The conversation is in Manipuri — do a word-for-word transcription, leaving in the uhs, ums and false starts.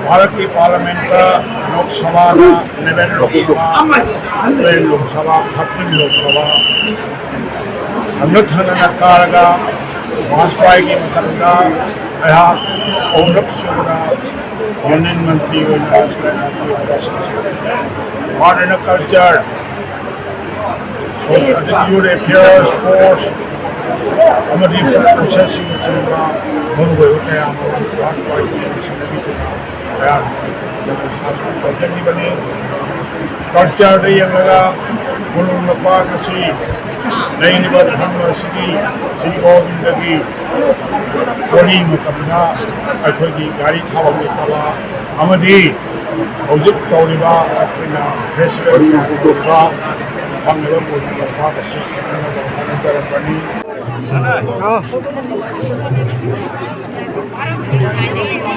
ꯚꯥꯔꯠꯀꯤ ꯄꯥꯔꯂꯤꯌꯥꯃꯦꯟꯠꯇ ꯂꯣꯛ ꯁꯚꯥꯅ eleven Lok Sabha, twelve Lok Sabha, thirteen Lok Sabha ꯊꯪꯅ ꯊꯪꯅꯅ ꯀꯥꯔꯒ ꯚꯥꯖꯄꯥꯏꯒꯤ ꯃꯇꯝꯗ ꯑꯩꯍꯥꯛ ꯑꯍꯨꯝꯂꯛ ꯁꯨꯕꯗ ꯌꯨꯅꯤꯌꯟ ꯃꯟꯇ꯭ꯔꯤ ꯑꯣꯏꯅ ꯁꯤꯗ ꯃꯟꯇ꯭ꯔꯤ ꯑꯣꯏꯕ ꯁꯤꯟꯈꯤ꯫ Art and Culture, Social, Youth Affairs, Sports ꯑꯃꯗꯤ ꯐꯨꯠ ꯄ꯭ꯔꯣꯁꯦꯁꯁꯤꯡꯅꯆꯤꯡꯕ ꯃꯔꯨꯑꯣꯏꯕ ꯀꯌꯥ ꯑꯃ ꯚꯥꯖꯄꯥꯏꯖꯤꯅ ꯁꯤꯟꯅꯕꯤꯗꯨꯅ ꯃꯌꯥꯝ ꯁꯥꯁꯟ ꯇꯧꯖꯈꯤꯕꯅꯤ꯫ ꯀꯜꯆꯔꯗ ꯌꯦꯡꯂꯒ ꯀꯣꯅꯨꯡ ꯂꯝꯄꯥꯛ ꯑꯁꯤ ꯂꯩꯔꯤꯕ ꯙꯔꯃ ꯑꯁꯤꯒꯤ ꯁ꯭ꯔꯤ ꯒꯣꯕꯤꯟꯗꯒꯤ ꯋꯥꯔꯤ ꯃꯇꯝꯗ ꯑꯩꯈꯣꯏꯒꯤ ꯒꯥꯔꯤ ꯊꯥꯐꯝ ꯂꯩꯇꯕ ꯑꯃꯗꯤ ꯍꯧꯖꯤꯛ ꯇꯧꯔꯤꯕ ꯑꯩꯈꯣꯏꯅ ꯐꯦꯁꯇꯤꯚꯦꯜ ꯇꯧꯔꯤꯕ ꯐꯪꯂꯤꯕ ꯀꯣꯅꯨꯡ ꯂꯝꯄꯥꯛ ꯑꯁꯤ ꯈꯪꯅꯅꯕ ꯍꯣꯠꯅꯖꯔꯝꯕꯅꯤ꯫